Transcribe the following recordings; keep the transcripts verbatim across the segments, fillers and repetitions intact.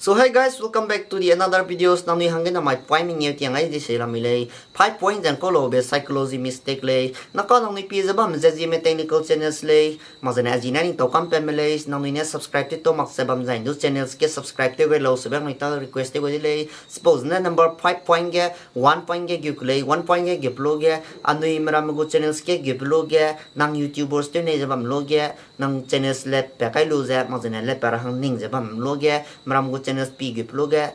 So hey guys, welcome back to the another videos. Nangnui hangge namai point mengeu tiang ai di se lamui lei. Five point zeng kau laube psychology mistake lei. Naka nangnui pie ze bam ze Zeme technical channels lei. Mak zene azi ne ning tau kam pe me lei. Nangnui ne subscribe tew tau mak ze bam zai du channels ke subscribe tew gai lau sebe nangnui ta request tew gai de lei. Suppose ne number five point ge, one point ge gu ku lei, one point ge gu pe lu ge, anui meram gu channels ke gu pe lu ge, nang YouTubers tew nei ze bam lu ge, nang channels let pa kai lu ze, mak zene let pa ra hang ning ze bam lu ge, meram gu channels pi gu pe lu ge,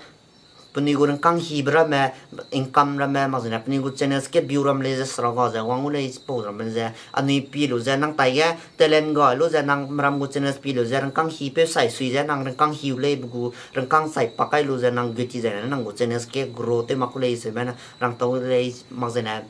penui gu rangkâng hibe ramme, income ramme, mak zene penui gu channels ke view ram lei ze sera ga ze wang gu lei chipau ramme ze, anui pi lu ze nang taige talent ga lu ze nang meram gu channels pi lu ze rangkâng hipeu sai sui ze nang rangkâng hiu lei be gu rangkâng sai pa kai lu ze nang gu ti zene nang gu channels ke grow tew mak ku lei sebe na rang tau lei, mak zene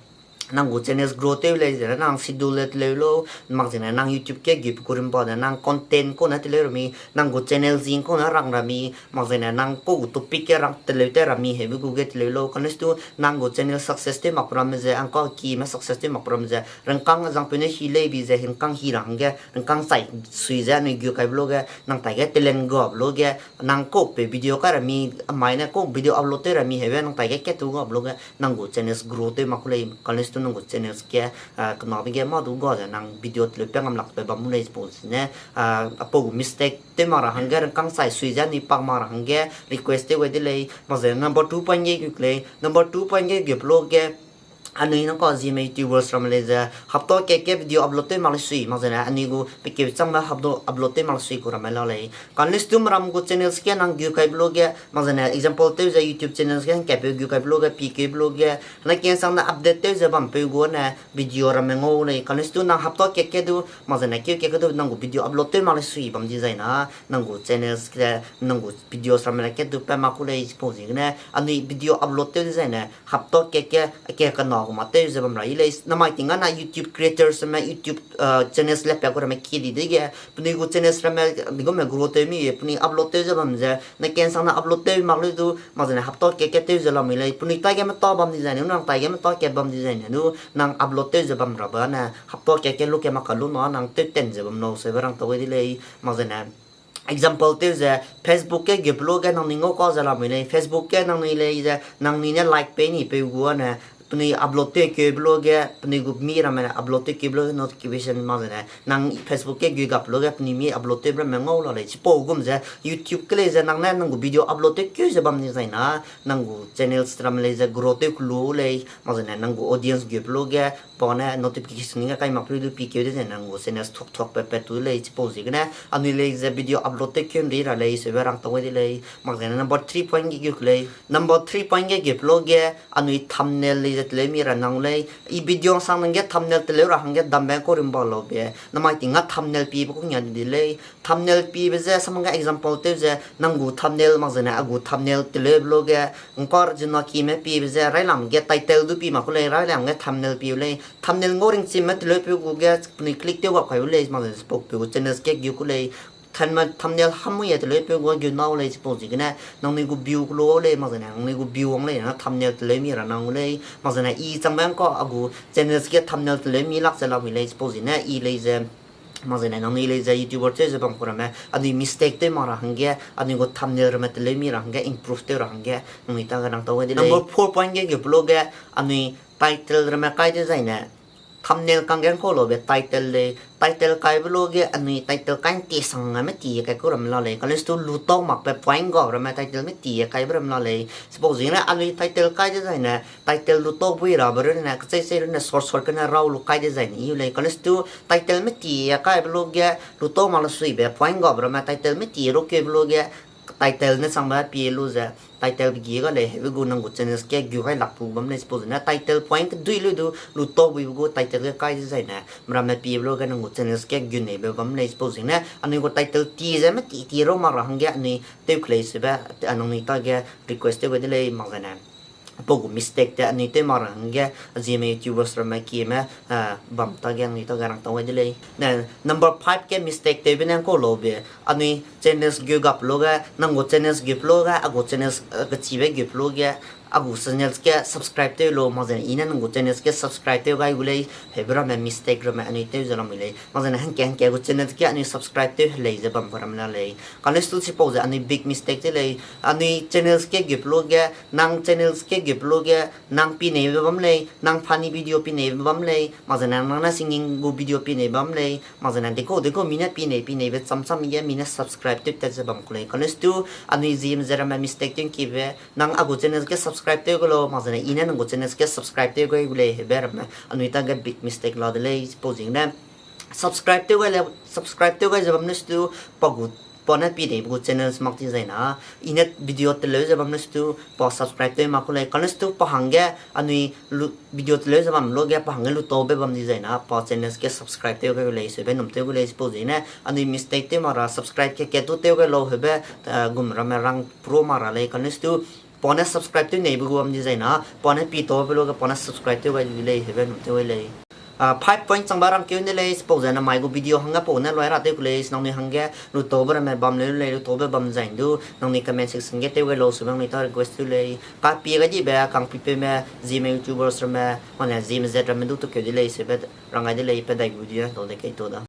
nang gu channels grow tew lei zene nang schedule le teleu lau, mak zene nang YouTube ke gu pe ku rimba de nang content kau ne teleu ra mi, nang gu channel zing kau ne rang ra mi, mak zene nang kau gu topic ke rang teleu te ra mi hebe gu ge teleu lau. Kane situ nang gu channel success tew mak pe ramme ze, angkau kime success tew mak pe ramme ze, rangkâng zangpeu ne hi lei bi ze, rangkâng hi ra hangge, rangkâng sai sui ze anui gu kai be lu ge, nang taige talent ga be lu ge, nang kau pe video kai ra mi, amai ne kau video upload tew ra mi hebe, nang taige kat tu ga be lu ge, nang gu channels grow tew mak ku lei, kane situ nang gu channels ke, ah, kenabe ge mâ du ga ze nang video teleu pe ngam lak pe bam mu lei chipau zene, ah, apau gu mistake tew mak ra hangge, rangkâng sai sui ze anui pak mak ra hangge, request tew gai de lei, mak zene number two point ge gu ku lei, number two point ge gu pe lu ge, anui nang kau Zeme YouTubers ramme lei ze, hapta kat ke video upload tew mak le sui, mak zene anui gu pe keu changme hapta upload tew mak le sui ku ramme la lei. Kane situ meram gu channels ke nang gu kai be lu ge, mak zene example tew ze YouTube channels ge hangkatpeu gu kai be lu ge, pi keu be lu ge, na kensang ne update tew ze bampeu gu ne video ramme ngau lei. Kane situ nang hapta kat ke du, mak zene keu kat ke du nang gu video upload tew mak le sui bam di zai na, nang gu channels ke, nang gu videos ramme le kat du pa mak ku lei chipau ziegene, anui video upload tew di zai ne, hapta kat ke, kat kena gu ma tew ze bam ra i lei. Namai ting ga na YouTube creators ramme, YouTube, ah, channels le pa ku ramme ki di dege, penui gu channels ramme, di gu me grow tew mi, penui upload tew ze bam ze, na kensang ne upload tew mak lu du, mak zene hapta kat ke tew ze lamui lei, penui taige meta bam di zai ne, nang taige meta kat bam di zai ne, du, nang upload tew ze bam rabe ne, hapta kat ke lu ke mak ka lu na, nang tew ten ze bam lau sebe rang tau gai de lei, mak zene example tew ze, Facebook ke gu pe lu ge nangnui ngau ka ze lamui lei, Facebook ge nangnui lei ze, nangnui ne like pei ni peu gu ne, penui upload tew keu be lu ge, penui gu mi ramme ne upload tew keu be lu ge notification mak zene, nang Facebook ke gu gap lu ge, penui mi upload tew be ramme ngau la lei, chipau gum ze, YouTube ke lei ze, nang ne nang gu video upload tew keu ze bam di zai na, nang gu channels ramme lei ze, grow tew ku lu lei, mak zene, nang gu audience gu pe lu ge, pa ne notification ge kai mak pe lu du pi keu de zene, nang gu channels thuak thuak pe pe tu lei, chipau ziegene, anui lei ze video upload tew keu nri ra lei, sebe rang tau gai de lei, mak zene number three point ge gu ku lei, number three point ge gu pe lu ge, anui thumbnail lei ze teleu mi ra nang lei, i video sang nang ge thumbnail teleu ra hangge dambe kau rimba laube, namai ting ga thumbnail pibe kau ngia di de lei, thumbnail pibe ze, samang ge example tew ze, nang gu thumbnail mak zene, a gu thumbnail teleu be lu ge, ngkar zina kime pibe ze, railam ge title du pi mak ku lei, railam ge thumbnail piu lei, thumbnail ngau ringchime teleu peu gu ge, penui click tew gap kai u lei, mak zene chipau peu gu channels ke gu ku lei, thumbnail hamui e teleu peu gu gu nau lei, chipau ziegene, nangnui gu view ku lu lei, mak zene, nangnui gu view wang lei, na thumbnail teleu mi ra nang lei, mak zene, i changbe ngkau a gu channels ge thumbnail teleu mi lak ze lamui lei, chipau ziegene, i lei ze, mak zene, nangnui lei ze YouTuber tew ze bam ku ramme, anui mistake tew mak ra hangge, anui gu thumbnail ramme teleu mi ra hangge, improve tew ra hangge, nangnui ta ge rang tau gai de lei. Number four point ge gu pe lu ge, anui title ramme kai de zai ne, thumbnail kangge ngkau laube title lei, title kai be lu ge, anui title kai nti sang a me ti kai ku ramme la lei, kane situ lu tau mak pe point ga ramme title me ti kai be ramme la lei, chipau ziegene, anui title kai de zai ne, title lu tau bui rabe runne, kachei sei runne, short short gene rau lu kai de zai ne, i lei, kane situ title me ti kai be lu ge, lu tau mak le suibe point ga be ramme, title me ti rau keu be lu ge, title ne changbe pie lu ze, title be gi ga lei, hebe gu nang gu channels ke gu gai lak pu bam lei, chipau ziegene, title point kedui lu du, lu tau buibe gu title ge kai de zai ne, meramme pie be lu ge nang gu channels ke gu neibe bam lei, chipau ziegene, anui gu title ti ze me ti ti rau mak ra hangge, anui tew kelei sebe, nangnui ta ge request tew gai de lei, mak zene. Pau gu mistake te anui tew mak ra hangge, Zeme YouTubers ramme kime, ah, bam ta ge anui ta ge rang tau gai de lei. Ne, number five ge mistake tewbe ne ngkau laube, anui channels gu gap lu ge, nang gu channels gu pe lu ge, a gu channels, ah, kechibe gu pe lu ge, a gu channels ge subscribe tew lau, mak zene i ne nang gu channels ge subscribe tew gai gu lei, heube ramme mistake ramme anui tew ze lamui lei. Mak zene hangke hangke gu channels ge anui subscribe tew helei ze bam gu ram la lei. Kane stu chipau ze anui big mistake tew lei. Anui channels ge gep lu ge, nang channels ge gep lu ge, nang pi neibe bam lei, nang funny video pi neibe bam lei, mak zene nang ne singing gu video pi nei bam lei, mak zene dekau dekau mi ne pi nei pi neibe cham cham ge mi ne subscribe tew tat ze bam ku lei. Kane stu anui Zeme ze ramme mistake tew ngkibe, nang a gu channels ge subscribe tew gai lau, mak zene i ne nang gu channels ge subscribe tew gai gu lei, heube ramme anui ta ge big mistake la de lei, chipau ziegene subscribe tew gai le, subscribe tew gai ze bam ne stu, pa gu, pa ne pi neibe gu channels mak di zai na, i ne video teleu ze bam ne stu, pa subscribe tew mak ku lei. Kane stu pa hangge anui lu-, video teleu ze bam lu ge pa hangge lutaube bam di zai na, pa channels ge subscribe tew gai gu lei, seube num tew gu lei, chipau ziegene anui mistake tew mak ra subscribe ke ke tu tew gai lau, heube, eh, gum ramme rang pro mak ra lei. Kane stu pa ne subscribe tew neibe gu bam di zai na, pa ne pi taube lu ge pa ne subscribe tew gai di lei, heube num tew gai lei. Ah, five point changba rangkeu ne lei, chipau ze namai gu video hangge pau ne loi ra tew ku lei, nangnui hangge lutaube ramme bam leu lei, lutaube bam zai ndu, nangnui comment section ge tew gai lau, seube nangnui ta request tew lei. Kapie gai dibe kangpipeume, Zeme YouTubers ramme, mane Zeme zet ramme du tukeu de lei, seube rang gai de lei, pe dai gu video dau de kei tu da.